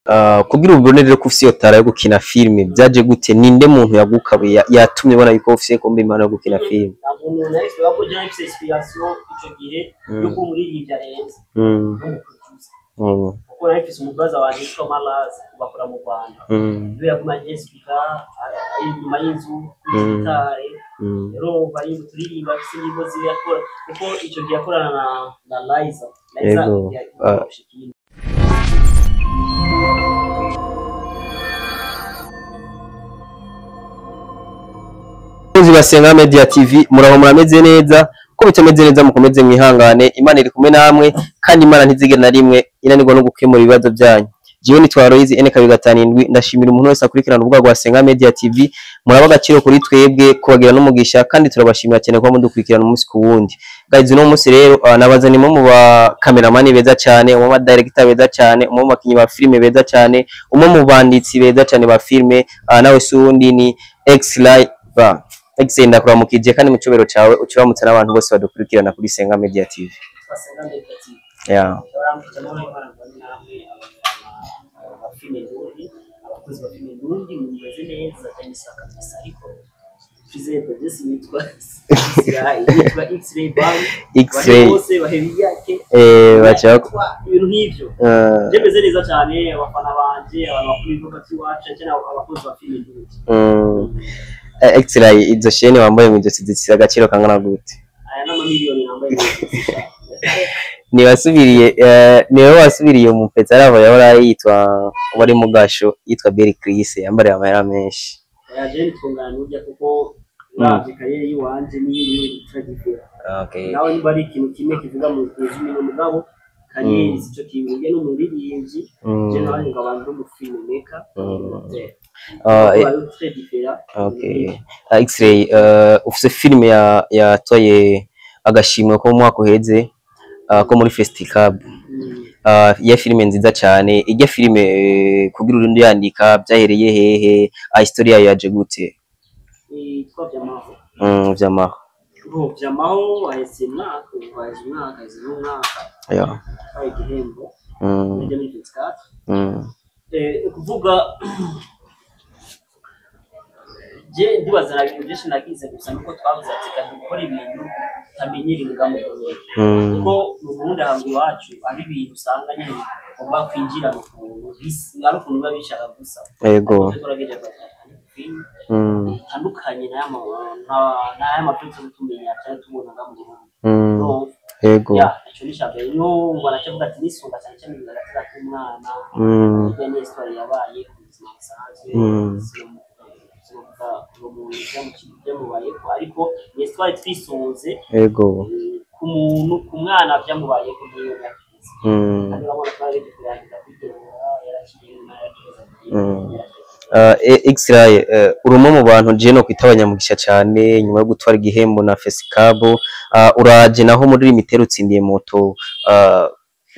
Kugira ubone rero ko ufise iyo talent yo gukina filime, vyaje gute? Ninde muntu yagukabuye, yatumye ubona yuko ufise kumbe impano yo gukina filime? Ntabwo umuntu nahise ko je nafise inspiration ico gihe yo kuba umuririmbyi arenze n'umuproducer, kuko nari mfise umubaza wanje yitwa Malazi, bakora mu Rwanda. Niwe yaguma anyinspira ari inyuma y'inzu kuri gitari. Rero bari turirimba, afise indirimbo ziwe yakora, kuko ico gihe yakorana na Liza Liza. Bakunzi basenga Media TV, muraho, murameze neza? Ko bitameze neza, mukomeze mwihangane. Imana iri kumwe namwe, kandi Imana ntizigera na rimwe inanirwa no gukemura ibibazo byanyu. Jewe nitwa Aloyizi N 257. Ndashimira umuntu wese akurikirana urubuga rwa Senga Media TV. Muraba agaciro kuri twebwe, kubagira n'umugisha, kandi turabashimira cyane kuba mudukurikirana umunsi ku wundi. Guys, uno munsi rero nabazanye mu ba cameraman beza cyane, umwe mu ba director beza cyane, umwe mu bakinyi ba filime beza cyane, umwe mu banditsi beza cyane ba filime. Nawe si uwundi, ni X-Ray ba X. Ndakuramukije, kandi mu cyubahiro cawe ucuramutse n'abantu bose badukurikirana kuri Senga Media TV. Basenga Media TV. Baramukije, amahoro y'Imana abane namwe, abafana ba filime Ndundi, abakozi ba filime Ndundi, mumeze neza cyane saka kabisa. Ariko Twizeye Produce yitwa X-Ray, yitwa X-Ray Band. X-Ray. Bose baheba yake. Baca ibintu nk'ivyo. Je meze neza cyane, abafana banje, abantu bakuru ibikorwa by'iwacu, cyane abakozi ba filime Ndundi. X-Ray, izo chaîne wambaye mu ijosi zifise agaciro kangana gute? Aya n'amamiliyoni nambaye mu ijosi. Niwasubiriye, niwe wasubiriye umupetsi arabo yahora yitwa wari mu gasho yitwa Berry Chris, yambariye amahera menshi. Aya je nitungana n'urya, kuko uravye carrière y'iwanje n'iyiwe très différent. Nawe niba ari ikintu kimwe kivuga mu kuzumi n'umugabo, carrière sico kimwe, ujya n'umuririmbyi, je nawe ngo abantu bo mu film maker. Très différent. Okay. X-Ray, ufise filime ya yatwaye agashimwe ko mu mwaka uheze, ko muri Festicab. Ya filime nziza cyane. Ijya filime, kugira urinde yandika, byahereye hehe? Story yayo yaje gute? Yitwa Vyamaho. Vyamaho. Bo Vyamaho haheze umwaka, ubu haheze umwaka, haheze n'umwaka. Twaye igihembo muri 2024. Ni ukuvuga je ndibaza na bintu byinshi nagize, gusa nuko twavuze ati kandi gukora ibintu utamenyereye mu Burundi, kuko mu Burundi ahantu iwacu ari ibintu usanga nyine ugomba kwinjira mu kuntu ari ukuntu biba bishaka gusa. Ariko turagejeje filime itandukanye n'aya mafilime tuba tumenya cyangwa tubona nga mu Burundi. Urumva? Ya, ico ni icambere. Niho baracavuga ati nisunga cyane cyane agateka k'umwana. Hirya ni histoire yabaye ku buzima busanzwe. Sinovuga ngo umuntu byamubayeko, ariko ni histoire twisunze ku muntu, ku mwana byamubayeko muri iyo myaka iheze. Kandi urabona ko yaragiye kurangiza kwigorora, yaraciye yarageza. X-Ray, uri umwe mu bantu je no kwita abanyamugisha cyane nyuma yo gutwara igihembo na Fesicab. Uraje naho muri Lumitel utsindiye moto.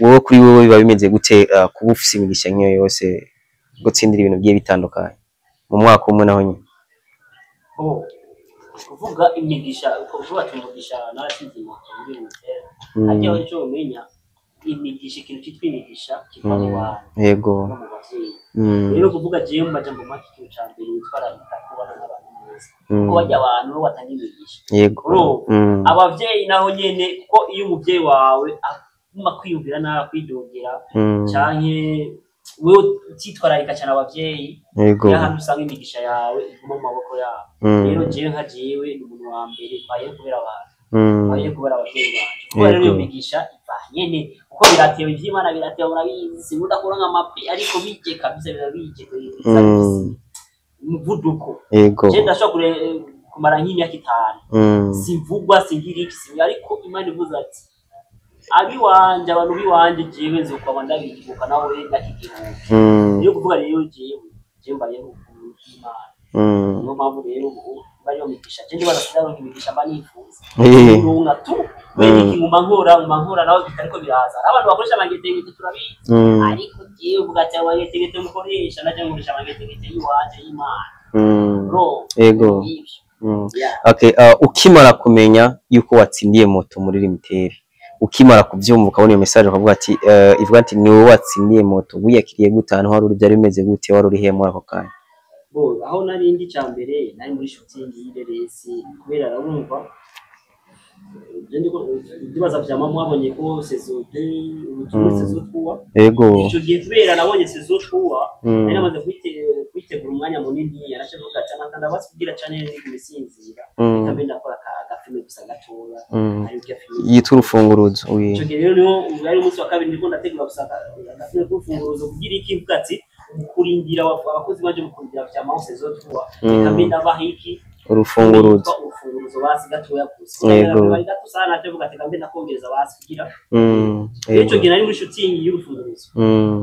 Wowe kuri wowe biba bimeze gute, kuba ufise imigisha nk'iyo yose, gutsindira ibintu bigiye bitandukanye mu mwaka umwe naho nyine? Oh, kuvuga imigisha, kuvuga ati umugisha naratsinze moto muri Lumitel, hajyaho icyo umenya, imigisha, ikintu cyitwa imigisha kiva mu bantu no mu bavyeyi. Rero kuvuga jewe mu majambo make, ikintu ca mbere witwararika kubana n'abantu neza, kuko barya abantu bo batanga imigisha. Urumva? Abavyeyi naho nyene, kuko iyo umuvyeyi wawe aguma kwiyumvira nabi, akwidogera, canke wewe utitwararika cyane abavyeyi, niyo ahantu usanga imigisha yawe iguma mu maboko yabo. Rero jewe nka jewe ni umuntu wa mbere mbayeho kubera abantu, mbayeho kubera abavyeyi banje, kuko rero iyo migisha iva nyene, kuko biratewe ivy'Imana, biratewe, murabizi, sinkunda kuronka amapi, ariko bije kabisa, biba bije umuvuduko. Je ndashobora kumara nk'imyaka 5 simvugwa, singira iki, ariko Imana ivuze ati abiwanje, abantu biwanje, jewe nzokwama ndabibuka nawe imyaka 1000. Niyo kuvuga rero jewe mbayeho ku bw'Imana. Niyo mpamvu rero ubu bariyo migisha, je ndibaza sindaronka imigisha mba nifuza urunga tu wenda iki, nguma nkora nawe bitariko biraza. Hari abantu bakoresha amagetegete, turabizi, ariko jewe uvuga ati amagetegete mukoresha, naje nkoresha amagetegete y'iwanje y'Imana. Bro, ivyo. Yeah. Okay, ukimara kumenya yuko watsindiye moto muri Lumitel, Ukimara kuvyumva ukabona iyo message ukavuga ati ivuga ati ni wowe watsindiye moto, wiyakiriye gute? Ahantu wari uri byari bimeze gute? Wari uri he muri ako kanya? Bo, aho nari ndi cya mbere nari muri shooting y'ireresi, kubera arabumva je ndiko ndibaza vya mama wabonye ko saison 2 ubu turi muri saison 3. Ico gihe kubera nabonye saison 3, nari namaze kwitegura umwanya munini. Yarashavuga ati amatanda basi kugira cane nigume sinzira, reka mbe ndakora agafilme gusa gatoya. Ari irya filme Yitwa Urufunguruzo, oui. Ico gihe rero niho yari umunsi wa kabiri ndiko ndategura gusa agafilme k'urufunguruzo, kugira iki mvuga ati kurindira abakozi baje mu kurindira vya mama saison 3, reka mbe ndabaha iki Urufunguruzo. Urufunguruzo basi gatoya gusa. Bari gato sana, ndavuga ati mbe ndakongereza basi kugira ico gihe nari muri shooting y'urufunguruzo.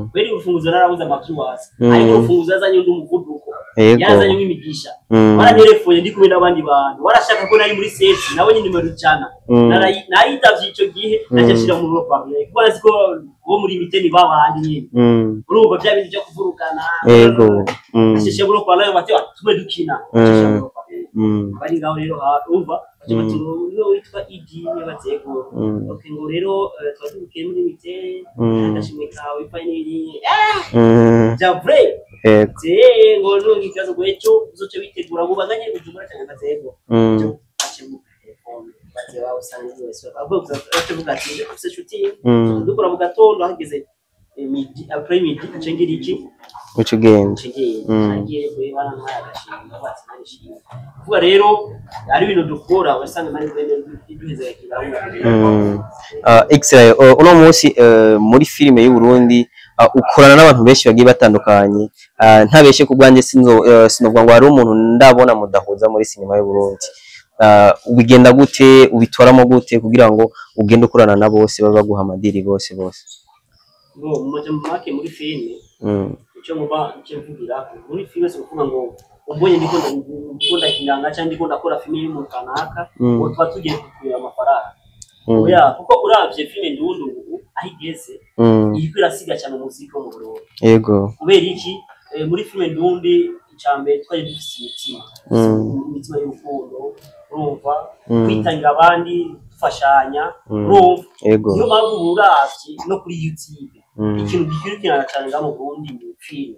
Kubera urufunguzo narabuze amaviewers, ariko urufunguzo yazanye undi muvuduko, yarazanye imigisha. Baranterefoye ndi kumwe n'abandi bantu, barashaka ko nari muri set, nabonye nimero 100. Nayitavye ico gihe, naje nshira mu haut-parleur kuko nzi ko bo muri miteni babandi nyene. Urumva bya bindi byo kuvurugana. Nashishye muri haut-parleur bati tume dukina. Nashishye muri haut-parleur. Bari ngaho rero, urumva baca bati uno witwa Idi batego. Okay, ngo rero twari tubukiye muri miteni, agashimwe kawe finally bya vrai. Ngo nungi ikibazo ngo ejo uzoce witegura ngo ubaganye Bujumbura cyane batego. Telefone bati usanga wese ahubwo bavuga ati nje ufise shooting, dukora mu gatondo, hageze midi, après midi nce ngira iki? Uca ugenda. Nce ngenda. Nagiye kuri barampaye agashimwe, bati narishimye. Kuvuga rero ari ibintu dukora wasanga mari duheza. X-Ray, uno munsi muri filime y'u Burundi ukorana n'abantu benshi bagiye batandukanye. Ntabeshe ku bwanjye sinzo sinovuga ngo hari umuntu ndabona mudahuza muri sinema y'u Burundi. Ubigenda gute, ubitoramo gute kugira ngo ugende ukorana na bose baba baguha amadiri bose bose? Ngo mu majambo make muri filime, icyo muba icyo mvugira muri filime si ukuvuga ngo umbonye ndiko ndakinanga cyangwa ndiko ndakora filime y'umuntu kanaka, ngo tuba tugiye kukureba amafaranga. Oya, kuko uravye filime ndundi ubu aho igeze, iriko irasiga cyane umuziki wo mu Burundi. Kubera iki? Muri filime ndundi icambere twari dufise imitima, imitima y'urukundo, urumva, kwitangira abandi, dufashanya, urumva. Niyo mpamvu ubu uravye no kuri YouTube, ikintu gikurikirana cyane ngaha mu Burundi ni filime.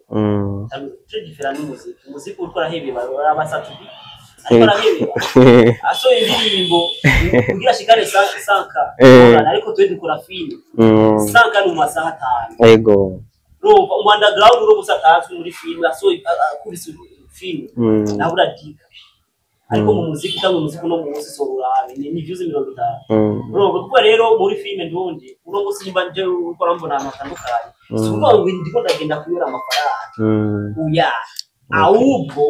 Très différent n'umuziki. Umuziki uriko urahebeba, arabasatubi ariko arahebeba, asohoye indirimbo kugira ashikane 100K, ariko twe dukora filime, 100K ni mu masaha 5. Urumva umu underground uro gusa atazwi muri filime asohoye akubise filime, nawe uradika. Ariko mu muziki cyangwa umuziki uno munsi sora urabe ni views 50. Urumva, kuko rero muri filime ndundi uno munsi nimba nje ukora mbona ahantu hatandukanye, si ukuvuga ngo ndiko ndagenda kuyora amafaranga, oya, ahubwo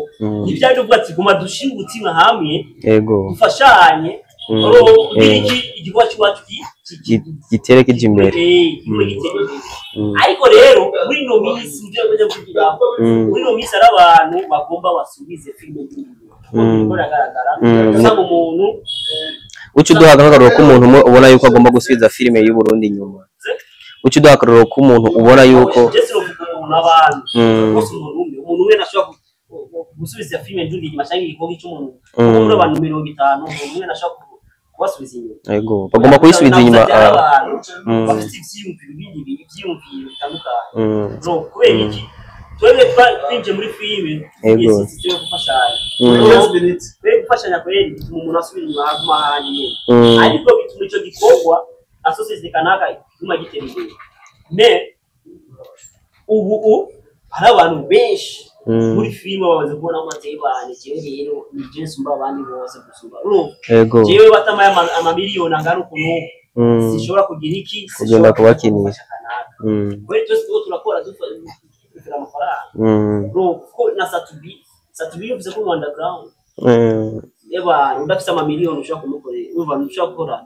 ni bya byo ati guma dushire umutima hamwe, dufashanye, kugira iki igikorwa cy'iwacu Gitere kija imbere. Kimwe gitere imbere. Ariko rero muri ino minsi nivyo bajya kugira, muri ino minsi hari abantu bagomba basubize filime y'igihugu, kuko biriko biragaragara, usanga umuntu Uca uduha akarorero k'umuntu umwe ubona yuko agomba gusubiza filime y'u Burundi inyuma. Uca uduha akarorero k'umuntu ubona yuko Je sinovuga umuntu, abantu bose. Umuntu umwe ntashobora gusubiza filime ndundi inyuma cyangwa igikorwa cy'umuntu, kuko muri abantu 50 umuntu umwe ntashobora kubasubiza inyuma. Yego, bagomba kuyisubiza inyuma. Navuze ati, abantu bafite ivyiyumviro bindi, ivyiyumviro bitandukanye. No kubera iki twebwe twinjiye muri filime, tugiye yo gufashanya. Twebwe gufashanya kweri bituma umuntu asubira inyuma aguma ahandi nyene, ariko bituma ico gikorwa asosiyete kanaka iguma gitera imbere. Mais ubu hari abantu benshi muri filime bamaze kubona amateye bane. Jewe rero ni je nsumba abandi bose gusumba, urumva? Jewe batamaye amamiliyoni angana ukuntu, sinshobora kugira iki? Kugenda Sinshobora kubakinisha. gufasha kanaka. Kubera twese turiko turakora dufite amafaranga. Urumva ko na Satubi yavuze ko mu underground, eba udafise amamiliyoni ushobora kumukorera, urumva, ushobora gukora.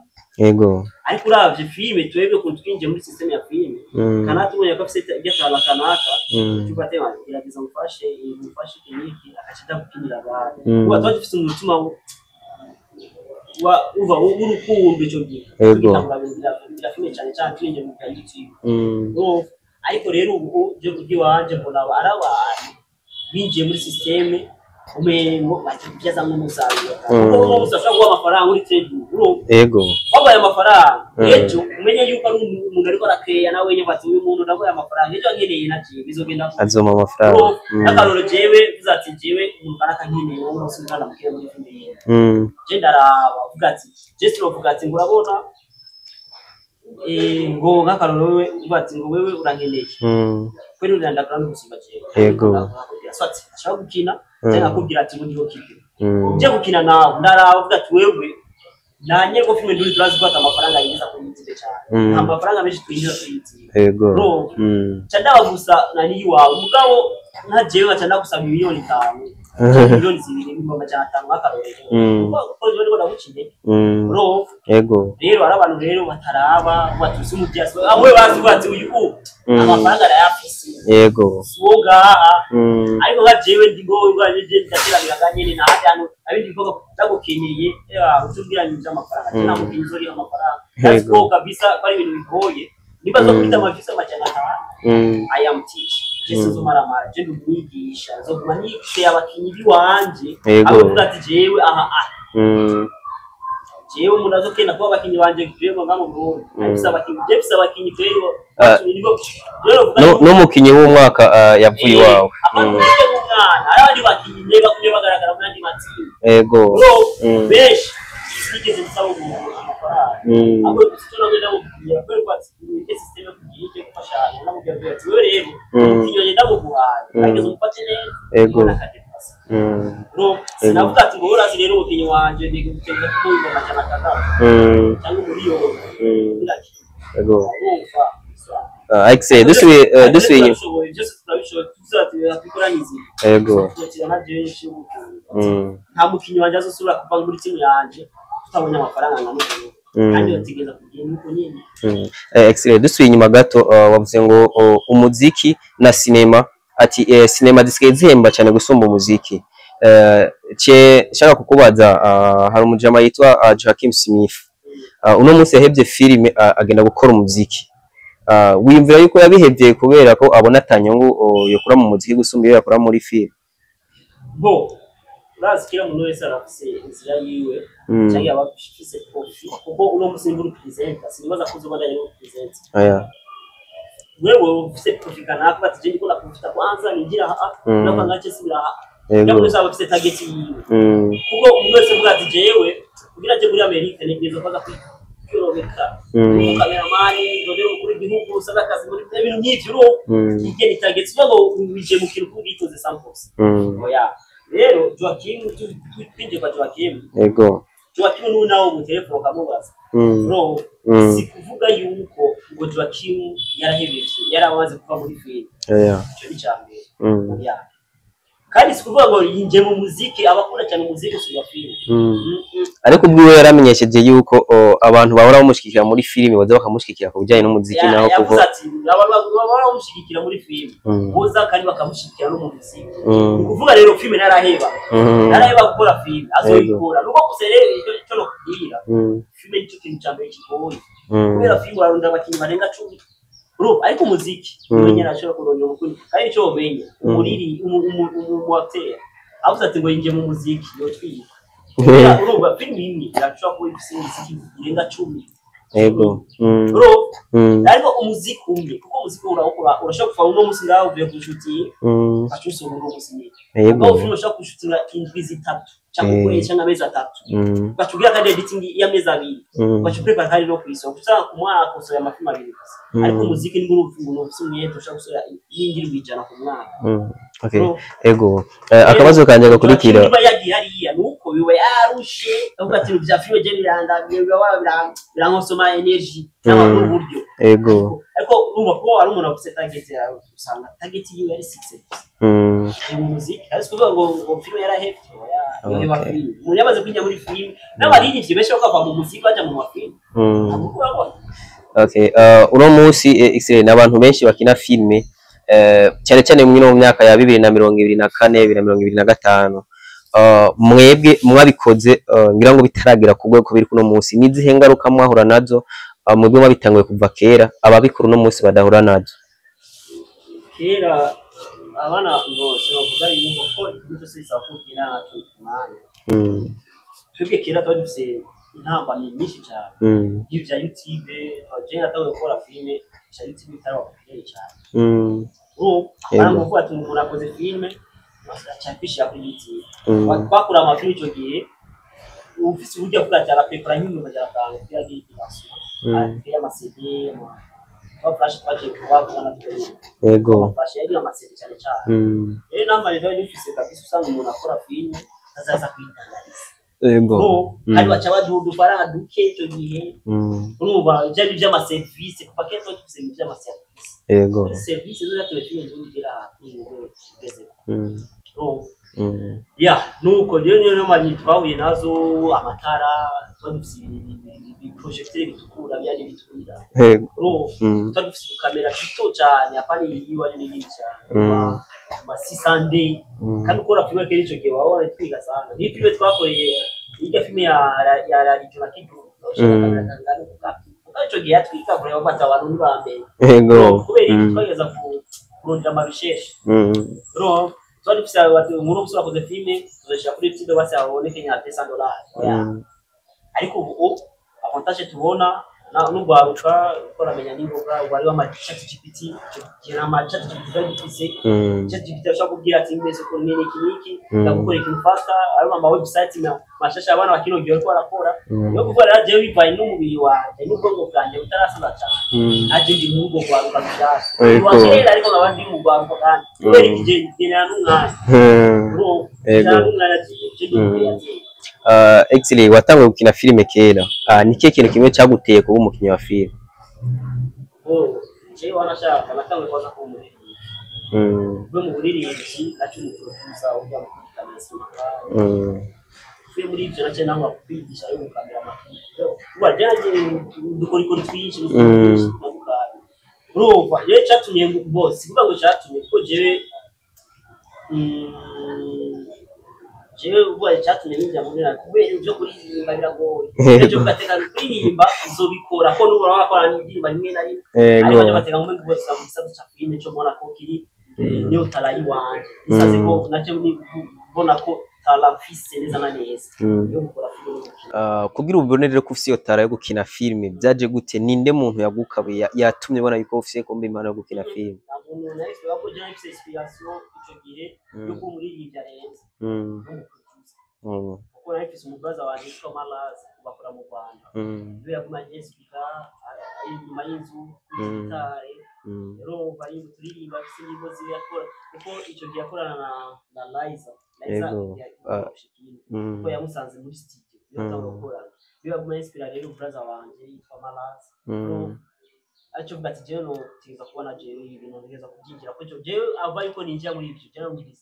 Ariko uravye filime twebwe ukuntu twinjiye muri système ya filime, kanaka tubonye ko afise igatala kanaka, tugatema gerageza mufashe, mufashe iki n'iki, akashida gukinira abantu. Kuba tuba dufise umutima wa uva w'urukundo ico gihe tugitangura ibintu bya filime cyane cyane twinjiye mu bya YouTube. Urumva? Ariko rero ubu je kubw'iwanje mbona ari abantu binjiye muri système umengo bakibyazamwo umusaruro, kuko uno munsi bashobora guha amafaranga uri trading, urumva? Ndaguhaye amafaranga ejo umenye yuko ari umuntu ariko arakeya nawe nyine ati uyu muntu ndaguhaye amafaranga ejo ankeneye na jewe bizogenda gute? Azoma amafaranga. N'akaroro jewe uvuze ati jewe umuntu arakankeneye wowe umunsi umwana mukire muri filime yiwe. Je ndaraba uvuga ati je sinovuga ati ngo urabona ngo nk'akaroro wewe uvuga ati ngo wewe urankeneye kweri urandakura no gusumba jewe. Yego. Ndakubwira so ati ashaka gukina cyangwa akubwira ati ngo ndiho kipe nje gukina nawe ndaraba uvuga ati wewe nanye ngo filime nduri turazi ko ata amafaranga yinjiza kuri YouTube cyane. Nta mafaranga menshi twinjiza kuri YouTube. Yego. Urumva? Ca ndaba gusa nani iwawe mugabo nka jewe nkaca ndagusaba 5 miliyoni 2 miliyoni 500,000 nk'akarorero. Kuko jewe ndiko ndaguca intege. Urumva? Yego. Rero hari abantu rero bataraba batuse umubyasi abo bazi bati uyu amafaranga arayafise si uwo ngaha. Ariko nka jewe ndi ngo je ndateranira nyene nahandi hantu abindi bikorwa ndagukenyeye utubwira nyinshi amafaranga mm. Namukenye uzoriha amafaranga. That's ko kabisa ko ari ibintu bigoye niba zo kwita amavisi 500. I am teach je sinzomaramara, je ndi umwigisha, nzoguma nikeye abakinyi biwanje. Yego. Avuga ati jewe aha aha jewe umuntu azokenda kuba abakinyi banje jewe ngo ngamu Burundi mfise abakinyi, je mfise abakinyi rero niko rero vuga N'umukinyi w'umwaka yavuye iwawe. Abantu umwana hari abandi bakinyi ndeba kumwe bagaragara muri andi matsinda. Bro, benshi sinigeze nsaba umuntu amafaranga. Ahubwo gusa icyo nabwo ndamubwira kubera ko ati ni système yo kugira icyo gufashanya, ndamubwira ati wewe rero umukinyi wanjye ndamuguhaye ageze umufate neza ubona akadepasa. Bro, sinavuga ati ngo urazi rero umukinyi wanje ndi gukenza kuko 600 cyangwa 1 miliyoni. Ndakira. Urumva. Alex, dusubiye inyuma. Turabishoboye byose, turabishoboye tuzatira twikoranize. Tuzatira nka byinshi. Nta mukinyi wanje azosubira kuva muri timu yanje tutabonye amafaranga angana uko. Kandi bategereza kugenda uko nyene. Alex, dusubiye inyuma gato, wavuze ngo umuziki na sinema, ati sinema zisigaye zihemba cyane gusumba umuziki. Ce nshaka kukubaza, hari umujama yitwa Joaquin Smith. Uno munsi yahevye filime agenda gukora umuziki. Wiyumvira yuko yabihevye kubera ko abona atanyungu yokura mu muziki gusumba iyo yakora muri filime? Bo urazi kila muntu wese arafise inzira yiwe cyangwa yaba afise profit, kuko uno musi ndi presenter sinibaza ko uzobandanya uri presenter. Oya. Wewe ufise profit kanaka bati je ndiko ndaprofita kwanza ninjira aha nako ngace sibira aha. Kila muntu wese aba afise target yiwe. Kuko umuntu wese avuga ati jewe kugira aje muri Amerika ntegerezwa kwanza kwiyorobeka kameramani ndondera umukuru w'igihugu usaba akazi muri ibintu nk'ivyo uro igena target uvuga ngo wije mu kintu kubwitoze 100%. Oya, rero Joaquim, twinjiye kwa Joaquim. Joaquim n'ubu nawe mu telefone ukamubaza. Bro, si kuvuga yuko ngo Joaquim yarahebeye yaramaze kuva muri filime. Icyo ni icya mbere. Oya, kandi si kuvuga ngo yinjiye mu muziki, abakunda cyane umuziki usubira filime. Ariko ubwiwe yaramenyesheje yuko abantu bahora bamushyigikira muri filime baza bakamushyigikira ku bijyanye n'umuziki naho kuko Yavuze ati abantu bahora bamushyigikira muri filime boza kandi bakamushyigikira no mu muziki. Ni ukuvuga rero filime ntaraheba. Ntaraheba gukora filime, azoyikora nuko gusa rero icyo nokubwira, filime nicyo kintu cya mbere kigoye kubera filime urarondera abakinnyi barenga 10 urumva, ariko umuziki umenya arashobora kurondera umukunzi, kandi icyo womenya umuriri umu acteur avuze ati ngo yinjiye mu muziki yotwika. Kubera urumva filime imwe irashobora kuba ifise imiziki irenga 10. Urumva? Ariko umuziki umwe, kuko umuziki urawukora, urashobora kuva uno munsi ngaho uvuye kushuti ugaca usohora uno munsi nyine. Aho filime ushobora kushutinga indwi 3 cyangwa ukwezi cyangwa amezi 3, ugaca ugira kandi editing y'amezi 2, ugaca uprepara kandi no kuyisohora, usanga ku mwaka usohoye amafilime abiri gusa. Ariko umuziki nibwo urumva umuntu ufise umwete ushobora gusohora y'indirimbo 100 ku mwaka. Okay. Urumva? Ego. Akabazo kanje gakurikira. Niba yagiye hariya nuko biba yarushe avuga ati ibintu bya filime je birandamye biba birankosoma energy cyangwa n'uburyo. Ariko urumva ko ari umuntu afise target yawe, usanga target yiwe ari success mu muziki, ariko kuvuga ngo filime yarahevye, oya, yoheba filime. Umuntu yamaze kwinjira muri filime n'abaririmbyi benshi bakava mu muziki baja mu mafilime. Ntabwo urabona. Okay. Uno munsi X-Ray, n'abantu benshi bakina filime cyane cyane mwino mu myaka ya 2024, 2025. Mwebwe mwabikoze ngira ngo bitaragera ku rwego biri kuno munsi, nizihe ngaruka mwahura nazo mwebwe mwabitanguye kuva kera ababikora uno munsi badahura nazo? Kera abana ngo sinavuga yuko ko ibintu byose bisaba kugira umwanya. Twebwe kera twari dufise Intambamyi nyinshi cyane. Ibyo bya YouTube, je natanguye gukora filime bya YouTube bitaraba populaire cyane. Ubu baramuvuga ati umuntu akoze filime aca kwishyira kuri YouTube. Twakura amafilime icyo gihe ufise uburyo avuga ati arapepera nk'ibihumbi 500 kugira agire inspiration, ateye ama CD, ama flash, twagiye kubavuga na twe. Ama flash yari ama CD cyane cyane. Rero inama rero dufise kabisa, usanga umuntu akora filime azaza kwidandariza. Kandi baca baduha udufaranga duke icyo gihe. Urumva byari iby'amaserivisi, kuva kera twari dufise ibintu by'amaserivisi. Serivisi zo zatumye filime zongera ahantu tugeze. Urumva? Ya, nuko rero niyo nama twahuye nazo, amatara, twari dufise ibiprojecteur bitukura byari biturira. Urumva? Twari dufise udukamera duto cyane, apana iyi wari nini cyane. Ama 600D. Kandi ukora filime kera icyo gihe waba waratwiga sana. Niyo filime twakoreye, irya filime ya Radiyo na Kidu, icyo gihe yatwika kureba bafata abantu ni ba mbere. Kubera iki? Twageza kurondera amarusheshe. Urumva twari dufise inkuru gusa, bakoze filime tuzashyira kuri YouTube basi haboneke nka $200. Oya. Ariko ubu avantage tubona n'urwaruka uko aramenya n'imboga, ubu hariho ama ChatGPT. Icyo gihe nta ma ChatGPT twari dufise. ChatGPT ashobora kubwira ati mbese ukuntu nyene iki n'iki, ndagukora ikintu faster. Hariho ama website mashasha abana bakino gihe bariko barakora. Niyo kuvuga rero jewe bivanye n'umubiri wanje n'ubwonko bwanjye butarasaza cane, naje ndi muri urwo rwaruka rushasha. Wa kera, ariko nkaba ndi mu rwaruka kandi kubera iki genera n'umwanya. Urumva? Genera n'umwanya, je ndi umukreative. Exley, watanguye gukina filime kera. Ni kihe kintu kimwe cyaguteye kuba umukinnyi wa filime? Oh, jewe wanashaka natanguye kwanza kuba umuririmbyi. Uvuye mu buririmbyi naca umuproducer ujya mu kamera sinema. Uvuye muri ibyo naciye nangwa kwigisha yo gukamera amafilime. Uba byagiye udukorikori twinshi n'utuntu twinshi dutandukanye. Urumva rero cyatumye bose kuvuga ngo cyatumye kuko jewe jewe ubwo cyatumye ninjira muri kubera ibyo kuririmba biragoye. Ibyo kugateka kuririmba uzobikora ko n'ubu urabona n'indirimbo rimwe na rimwe, ariko batega ngo bose mu gisata cya filime cyo mbona ko kiri niyo talent iwanje isaze ko nacyo mbona ko talent mfise neza na neza yo gukora filime no gukina. Kugira ubone rero ko ufise iyo talent yo gukina filime, byaje gute? Ninde muntu yagukabuye yatumye ubona yuko ufise kumbe impano yo gukina filime? Nta muntu nahise ko je nahise inspiration icyo gihe yo kuba umuririmbyi arenze n'umuproducer, kuko nari mfise umubaza wanje witwa Malazi bakora mu Rwanda. Niwe yaguma anyinspira ari inyuma y'inzu kuri gitari. Rero bari turirimba, afise indirimbo ziwe yakora, kuko icyo gihe yakorana na Liza. Liza kuko yamusanze muri studio niyo atangura gukorana, niwe yaguma anyinspira. Rero brother wanje yitwa Malazi aricyo mvuga ati jewe notegereza kubona jewe ibintu ntegereza kubyinjira, kuko ico jewe ava yuko ninjira muri ivyo jewe ndi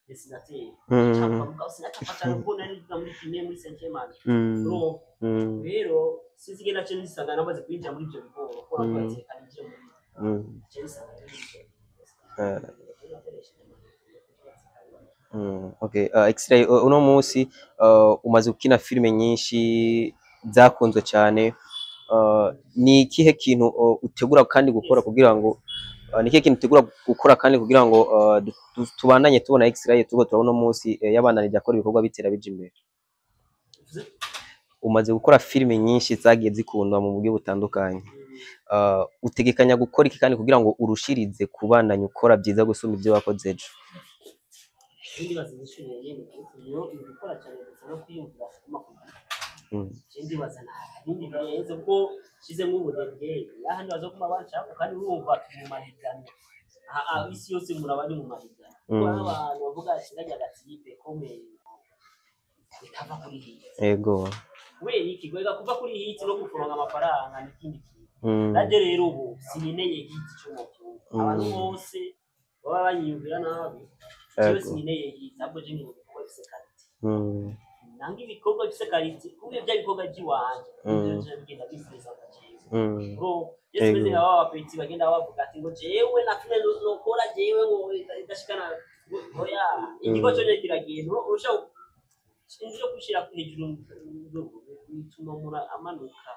dessinateur. Capa mugabo sinacapa cyane kuko nari niga muri primaire, muri cinquième année. Urumva? Rero sinzi ingene naciye nisanga namaze kwinjira muri ivyo bigoro, kuko navuga ati reka ninjire muri ivyo, naciye nisanga muri ivyo. Okay. X-Ray, uno munsi umaze gukina filime nyinshi zakunzwe cyane. Ni ikihe kintu utegura kandi gukora kugira ngo ni ikihe kintu utegura gukora kandi kugira ngo tubandanye tubona X-Ray turiko turabona uno munsi yabandanije akora ibikorwa bitera bija imbere? Umaze gukora filime nyinshi zagiye zikundwa mu buryo butandukanye. Utegekanya gukora iki kandi kugira ngo urushirize kubandanya ukora byiza gusumba ibyo wakoze ejo? Ndibaza inyishu nyene niyo ni gukora cyane gusa no kwiyumvira kuguma kugira. Je ndibaza nta bindi birenze kuko nshizemo ubunebwe aha ndibaza ko banshaka, kandi urumva turi mu mahiganwa aha, isi yose muraba ari mu mahiganwa, kuko abantu bavuga ati kariya gatipe komeye bikava kuri hit. Kubera iki? Kubera kuva kuri hit no guforonga amafaranga ni ikindi kintu. Nanjye rero ubu sinkeneye hit cyo mu gihugu, abantu bose baba banyiyumvira nabi. Jewe sinkeneye hit, ahubwo je nkeneye ibikorwa bifise qualité. Nanga ibikorwa bifise qualité, kuko bya bikorwa by'iwanje nivyo je bigenda bipresenta jewe. Bro, je simeze nka ba bapeti bagenda bavuga ati ngo jewe na filime nokora jewe ngo idashikana. Oya, igikorwa cyo nyene kiragenda urusha inzu yo gushira hejuru bituma umuntu amanuka.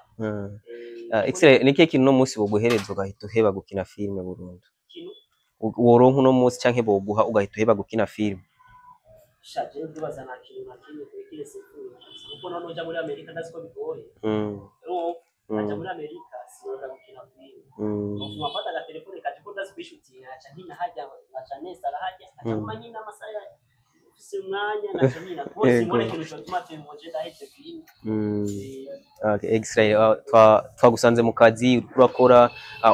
X-Ray, ni ikihe kintu uno munsi boguhereza ugahita uheba gukina filime burundu? Ikintu Woronka uno munsi canke boguha ugahita uheba gukina filime? Shaje ndibaza nta kintu na kimwe kuri kirese kuko none uja muri Amerika ndazi ko bigoye. Urumva aja muri Amerika sinoroka gukina filime. Ufuma afata agatelefone kaje ko ndazi kwishutinga, nkaca nkina hajya, nkaca nesara hajya, nkaca nguma nkina amasaha ufise umwanya, nkaca nkina kuko simbona ikintu cotuma ati ngo je ndaheze filime. Okay, X-ray, twagusanze mu kazi uriko urakora,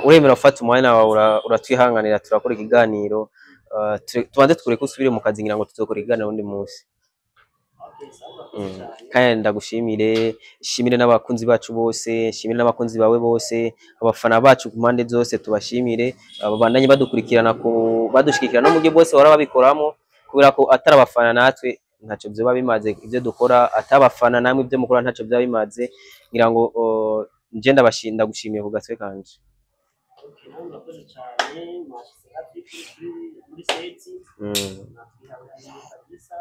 uremera gufata umwanya wawe uratwihanganira turakora ikiganiro. Tubanze tukureke usubire mu kazi, ngira ngo tuzokora ikiganiro undi munsi. Okay, sawa, urakoze cyane. Kandi ndagushimire, shimire n'abakunzi bacu bose, shimire n'abakunzi bawe bose, abafana bacu ku mpande zose tubashimire, babandanye badukurikirana ku badushigikira no mu buryo bwose bahora babikoramo, kubera ko atari abafana natwe ntacyo vyoba bimaze ibyo dukora, atabafana namwe ibyo mukora ntacyo vyoba bimaze. Ngira ngo nje ndagushimiye ku gatwe kanje. Okay, nawe urakoze cyane, mwashyize hafi muri seti. Natwihanganiye kabisa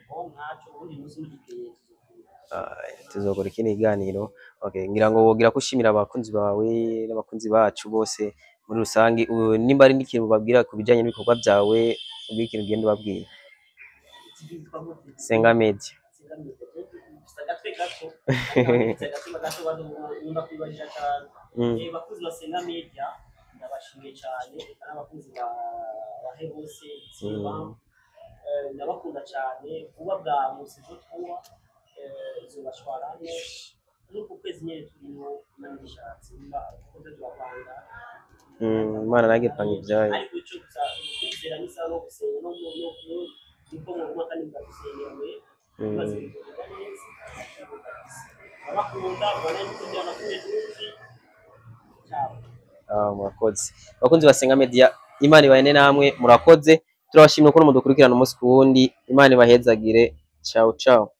ngo nkaco ubundi munsi mugikeye tuzokora. Tuzokora ikindi kiganiro. Okay, ngira ngo wogira ko ushimira abakunzi bawe n'abakunzi bacu bose muri rusange, nimba ari n'ikintu babwira ku bijanye n'ibikorwa byawe, ubwire ikintu ugenda ubabwira. Yitwa gute? Senga Media. Senga Media. Mfise agatwe gato, ariko mfise agatima gato nkunda kwibajija cyane. Bakunzi ba Senga Media ndabashimiye cyane, eka n'abakunzi ba bahe bose Silva. Ndabakunda cyane. Vuba bwa musi ejo tuba izobashwarane muri uku kwezi nyene turimo, Imana ibishatse, nimba kuko turapanga. Imana nange ipanga ibyayo. Ariko ico gusa kwizera n'isaha no gusenga no niko muguma kandi mukadusengera mwe maze bikagenda neza. Abakunda ubona yuko nakumye tuzi. Ciao. Murakoze abakunzi ba Senga Media, Imana ibane namwe, murakoze, turabashimiye ukuntu mudukurikirana umunsi ku wundi. Imana ibahezagire. Ciao ciao.